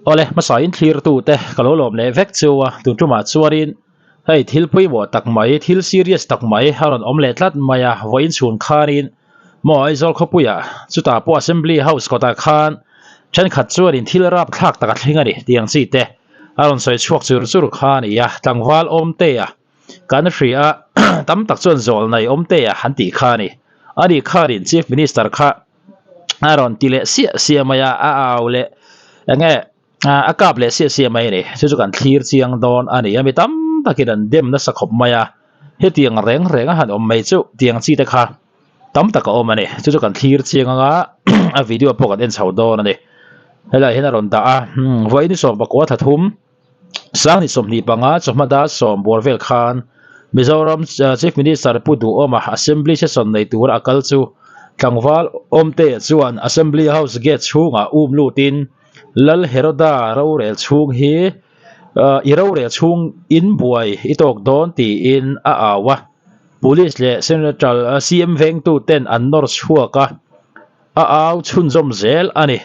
Awle, hmasain thlirtute ka lo lawm leh vek chu a, tun tumah chuanin hei thil pawimawh tak mai, thil serious tak mai a rawn awm leh tlat mai a, vawiin chhun khanin maw Aizawl khawpuiah chutah pawh Assembly House kawtah khan thenkhat chuanin thil rapthlak tak a thleng a ni tih ang chi te a rawn sawi chhuak chur chur kha a ni a, tlangval awmtea kan hria a, tam tak chuan zawlnei awmtea an tih kha a ni, a ni khanin Chief Minister kha a rawn ti leh siah siah mai a a au leh enge a kap leh siah siah mai a ni chu chu kan thlir chiang dawn a ni a mi tam takin an dem nasa khawp mai a hetiang reng reng a han awm mai chu tiang chi te kha tam tak a awm a ni chu chu kan thlir chiang anga a video pawh kan en chho dawn a ni helai hian a rawn dah a vawiin ni sawmpakua thla thum Sangni 25 chawhma dar sawm buar vel khan Mizoram Chief Minister Pu Duhawma Assembly session nei tura a kal chu tlangval Awmtea chuan Assembly House gate chhungah um lutin Lal Heroda rorel chhung hi i rorel chhung in buai i tawk dawn tiin a au a, Police leh Central CM vengtu ten an nawr chhuak a, a au chhunzawm zel a ni.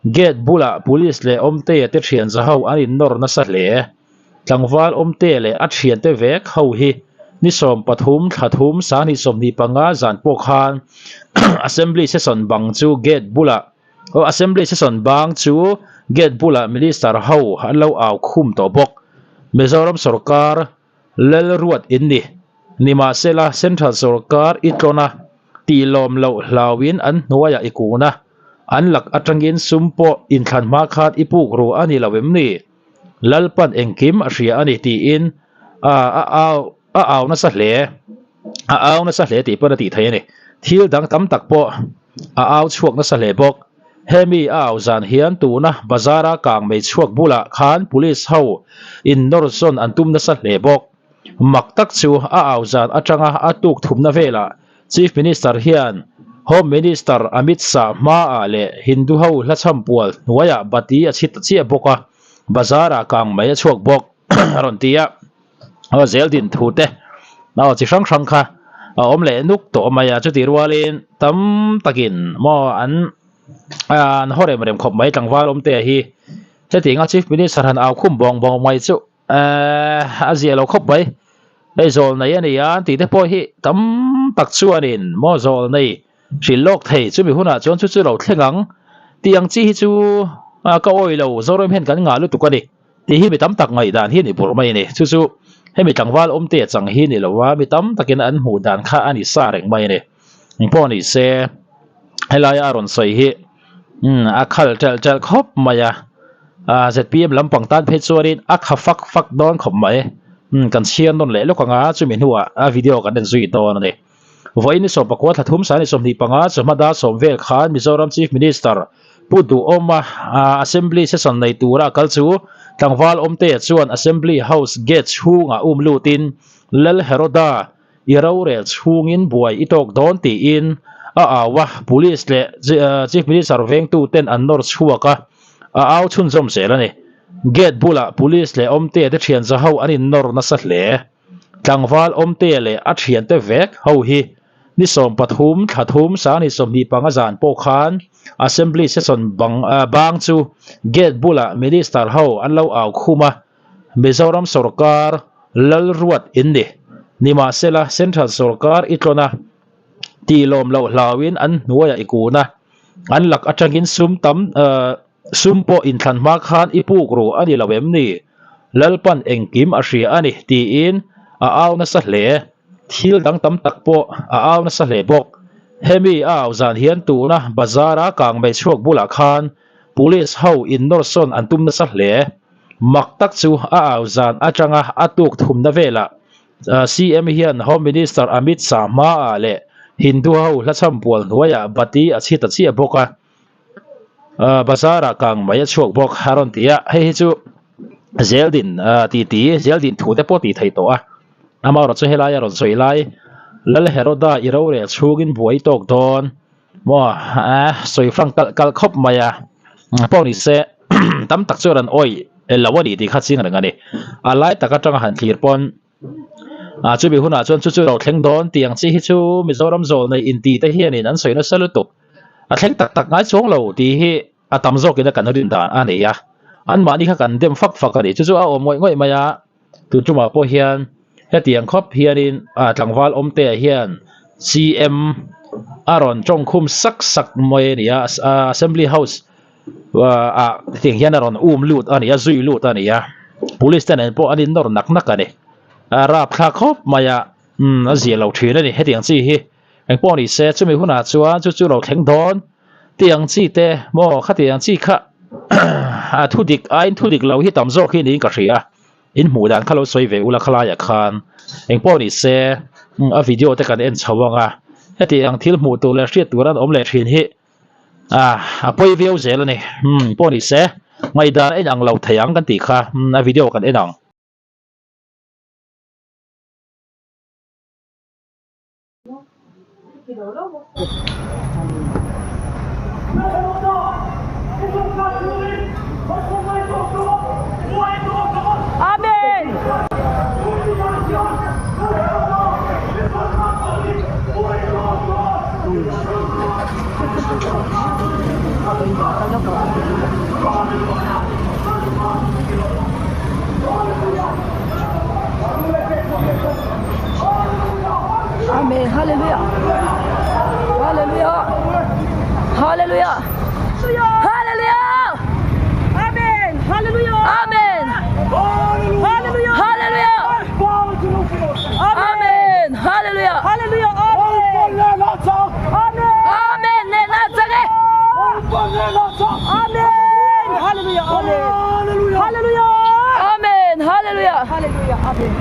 Gate bulah Police leh Awmtea te thian za ho an innawr nasa hle. Tlangval Awmtea leh a thiante vek ho hi ni 13 thla thum sangni 25 zan pawh khan Assembly session bang chu gate bulah aw Assembly session bang chu gate bulah Minister ho an lo au khum tawh bawk. Mizoram sorkar Lalruat in ni. Nimahsela, Central sorkar i tlawn a, tih lawm loh hlauin an hnuaiah i kun a, an lak atangin sum pawh inthlan hma khan i puk ru a ni lo em ni? Lalpan engkim a hria a ni tiin a a au a au nasa hle. A au nasa hle tih pawn a tih theih a ni. Thil dang tam tak pawh a au chhuak nasa hle bawk. Hemi a au zan hian tuna bazara kang mei chhuak bulah khan police ho in nawr zawn an tum nasa hle bawk. Mak tak chu a au zan atanga a tuk thumna velah Chief Minister hian Home Minister Amit Shah hmaah leh Hindu ho hlachhampual hnuaiah bati a chhit ta chiah bawk a, bazarah kang mei a chhuak bawk a rawn ti a. Aw zel din thu te aw chi hrang hrang kha a awm leh nuk tawh mai a chuti rualin tam takin maw an an haw rem rem khawp mai tlangval awm te hi hetianga chief minister han au khum bawng bawng mai chu ehh a zia lo khawp mai hei zawl nei a ni a tih te pawh hi tam tak chuanin maw zawl nei hrilh lawk thei chumi hunah chuan chu chu lo thleng ang tih ang chi hi chu ka awih lo Zoram hian kan ngah lutuk a ni. Tih hi mi tam tak ngaihdan hi a ni burh mai a ni. Chu chu hemi tlangval awmte a chang hi a ni lo a, mi tam takin an hmuh dan kha a ni sa reng mai a ni. Engpawh ni se helaia a rawn sawi hi umm a khal ṭelh ṭelh khawp mai a, ah zpm lampang tan phei chuanin a kha fak fak dawn khawp mai. Umm kan chhiar nawn leh lawk ang a, chumi hnuah a video kan en zui dawn a ni. Vawiin ni 19 thla thum sani 25 chawhma dar sawm vel khan Mizoram Chief Minister Pu Duhawma Assembly session nei tura a kal chu tlangval Awmtea chuan Assembly House gate chhungah um lutin Lal Heroda i rorel chhungin buai i tawk dawn tiin a au a, Police leh Chief Minister vengtuten an nawr chhuak a, a au chhunzawm zel a ni. Gate bulah Police leh Awmtea te thian za ho an innawr nasa hle. Tlangval Awmtea leh a thiante vek ho hi ni 13 thla thum sangni 25 zan pawh khan Assembly session bang bang chu gate bulah Minister ho an lo au khum a, Mizoram sorkar Lalruat in ni. Nimahsela Central sorkar i tlawn a, tih lawm loh hlauin an hnuaiah i kun a, an lak atangin sum tam Sum pawh inthlan hma khan i puk ru a ni lo em ni? Lalpan engkim a hria a ni, tiin a au nasa hle. Thil dang tam tak pawh a au nasa hle bawk. Hemi a au zan hian tuna bazara kangmei chhuak bulah khan police ho innawr sawn an tum nasa hle. Mak tak chu a au zan atanga a tuk thumna velah CM hian Home Minister Amit Shah hmaah leh Hindu ho hlachhampual hnuaiah bati a chhi ta chiah bawk a. Bazar ah kang mai a chhuak bawk a rawn ti a, hei hi chu zeldin ti ti zeldin thu te pawh tih theih tawh a, amaherawh chu helai a rawn sawi lai Lal Heroda i rorel chhungin buai tawk dawn maw a sawi hrang kalh kalh khawp mai a, pawh ni se tam tak chuan an awih lo a ni tih kha ching reng a ni, a lai tak atanga han thlir pawn. Ah chumi hunah chuan chu chu lo thleng dawn tih ang chi hi chu Mizoram zawl nei inti te hianin an sawi nasa lutuk. A thleng tak tak ngai chuang lo tih hi a tam zawkin a kan rin dan a nei a. Anmahni kha kan dem fak fak a ni. Chu chu a awm ngawih ngawih mai a, tun tumah pawh hian hetiang khawp hianin ah tlangval awmtea hian CM a rawn tawngkhum sak sak mai a ni a, Assembly House ah hetiang hian a rawn um lut a ni a, zui lut a ni a, Police te nen pawh an innawr nak nak a ni. A rapthlak khawp mai a, umm a zia lo thin a ni hetiang chi hi. Engpawh ni se chumi hunah chuan chu chu lo thleng dawn tih ang chi te maw khati ang chi kha a thu dik aiin thu dik lo hi tam zawk hi niin ka hria in hmuh dan kha lo sawi ve ula khalaiah khan engpawh ni se a video te kan en chho ang a heti ang thil hmuh tur leh hriat tur an awm leh thin hi a a pawi viau zel a ni pawh ni se ngaihdan a inang lo thei ang kan tih kha a video kan en ang. Amen. Amen. Hallelujah. Hallelujah. Hallelujah. Hallelujah. Amen. Hallelujah. Amen. Hallelujah. Hallelujah. Amen. Hallelujah. Hallelujah. Amen. Amen. Amen. Hallelujah. Amen. Hallelujah. Amen. Hallelujah. Hallelujah. Amen.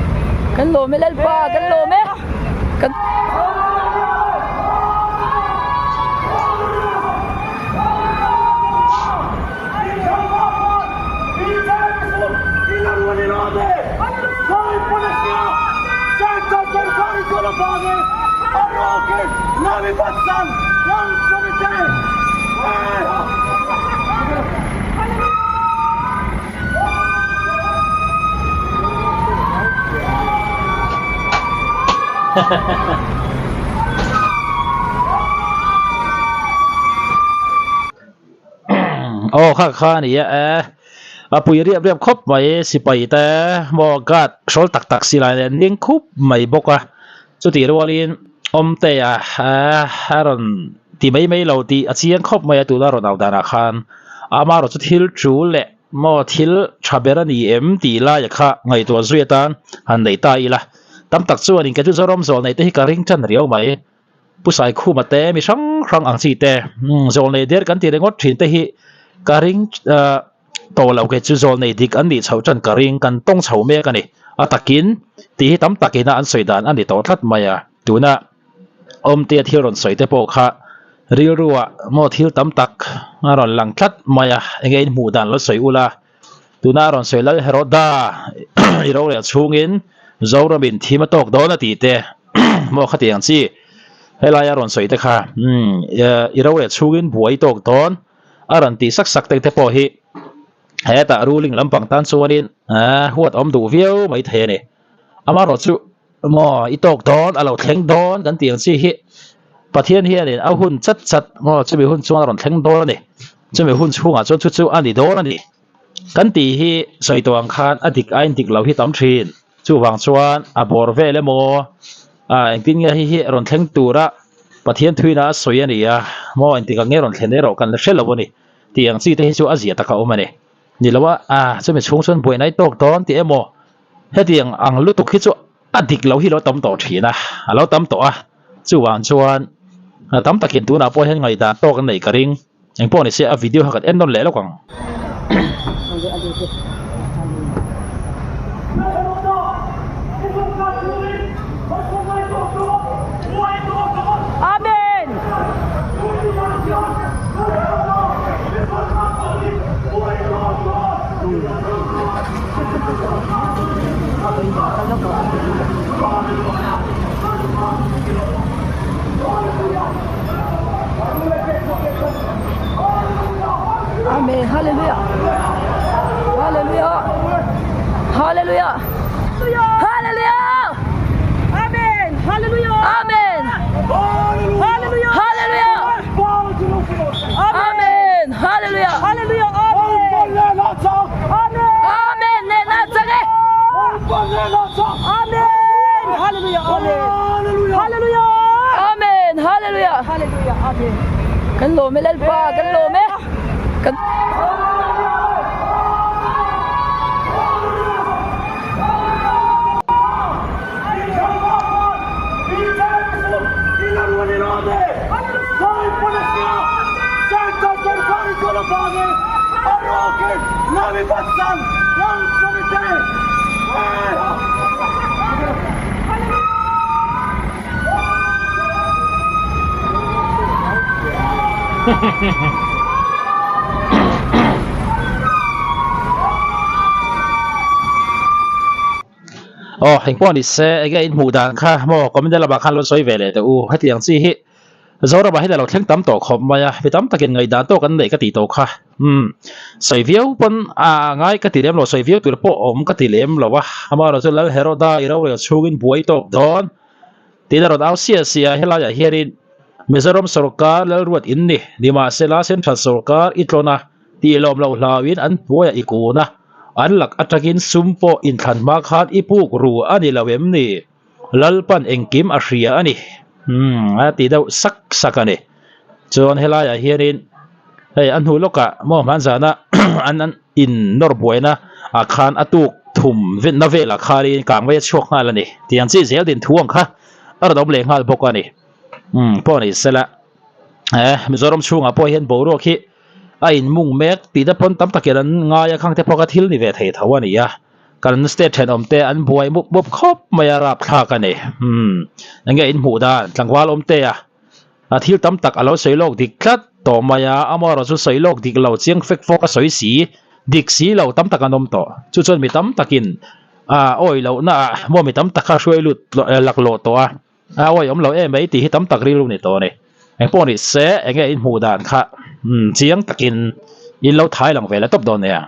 Kan lawm e Lalpa, kan lawm e. Kan Aw kha kha a ni a e a pui riap riap khawp mai sipai te maw guard hrawl tak tak silai nen ding khup mai bawk a chutih rualin Awmtea a rawn ti mai mai lo tih a chiang khawp mai a tuna rawn au danah khan amaherawhchu thil tul leh maw thil tha ber a ni em tih laia kha ngaihtuah zui atan han neih ta ila tam tak chuanin kei chu Zoram zawl neih te hi ka ring tan riau mai. Pu Saikhuma te mi hrang hrang ang chi te zawlnei der kan tih ringawt thin te hi ka ring tawh lo kei chu zawlnei dik an nih chhoh tan ka ring kan tawng chho mek a ni a takin tih hi tam takin a an sawi dan a ni tawh tlat mai a tuna Awmtea thil rawn sawi te pawh kha rilruah maw thil tam tak a rawn lang tlat mai a enge in hmuh dan lo sawi ula tuna a rawn sawi Lal Heroda i rorel chhungin Zoramin thim a tawk dawn a tih te maw khatiang chi helai a rawn sawi te kha umm i rorel chhungin buai tawk dawn a rawn tih sak sak te te pawh hi hetah ruling lampang tan chuanin huat awm duh viau mai thei a ni amaherawhchu maw i tawk dawn a lo thleng dawn kan tih ang chi hi Pathian hianin a hun chat chat maw chumi hun chuan a rawn thleng dawn a ni chumi hun chhungah chuan chu chu a ni dawn a ni kan tih hi sawi tawh ang khan a dik aiin dik lo hi tam thin chuvang chuan a bawr vel emaw ah engtin nge hei hi rawn thleng tura Pathian thuina a sawi a ni a maw engtik ang nge rawn thlen erawh kan la hre lo a ni tih ang chi te hi chu a zia taka awm a ni ni lo a ah chumi chhung chuan buaina i tawk dawn tih emaw hetiang ang lutuk hi chu a dik lo hi lo tam tawh thin a a lo tam tawh a chuvang chuan tam takin tunah pawh hian ngaihdan tawk an neih ka ring. Engpawh ni se a video kha kan en nawn leh lawk ang. Amen. Amen. Hallelujah. Hallelujah. Hallelujah. Hallelujah. Amen. Hallelujah. Kan lawm e Lalpa, kan lawm e. Kan Aw engpawh ni se enge in hmuh dan kha maw comment lamah khan lo sawi ve leh teh u hetiang chi hi Zoramah hian a lo thleng tam tawh khawp mai a mi tam takin ngaihdan tawk an neih ka tih tawh kha umm sawi viau pawn a ngai ka ti lem lo sawi viau tur pawh awm ka ti lem lo a amaherawhchu Lal Heroda i rorel chhungin buai tawk dawn. Tin a rawn au sia sia a, helaiah hianin Mizoram sawrkar Lalruat in ni, nimahsela Central sawrkar i tlawn a, tih lawm loh hlauin an hnuaiah i kun a, an lak atangin sum pawh inthlan hma khan i puk ru a ni lo em ni? Lalpan engkim a hria a ni. Umm a ti deuh sak sak a ni. Chuan helaiah hianin hei a hnu lawkah maw hmanzana an an in nawr buaina ah khan a tuk thum na velah khanin kangmei a chhuak nghal a ni tih ang chi zel din thu ang kha a rawn awm leh nghal bawk a ni. Umm pawh ni sela eh Mizoram chhungah pawh hian boruak hi a in mung mek tih te pawn tam takin an ngai a khang te pawh kha thil ni ve thei tho a ni a kan state thenawm te an buai mup mup khawp mai a rapthlak a ni. Umm enge in hmuh dan tlangval awm te a. A thil tam tak a lo sawi lawk dik tlat tawh mai a, amaherawh chu sawi lawk dik lo chiang fek fawk a sawi si, dik si lo tam tak an awm tawh. Chu chuan mi tam takin a awi lohna ah maw mi tam tak kha hruai lut laklawh tawh a, a awi awm lo em mai tih hi tam tak rilru ni tawh a ni. Engpawh ni se enge in hmuh dan kha chiang takin in lo thai lang ve la tawp dawn nia.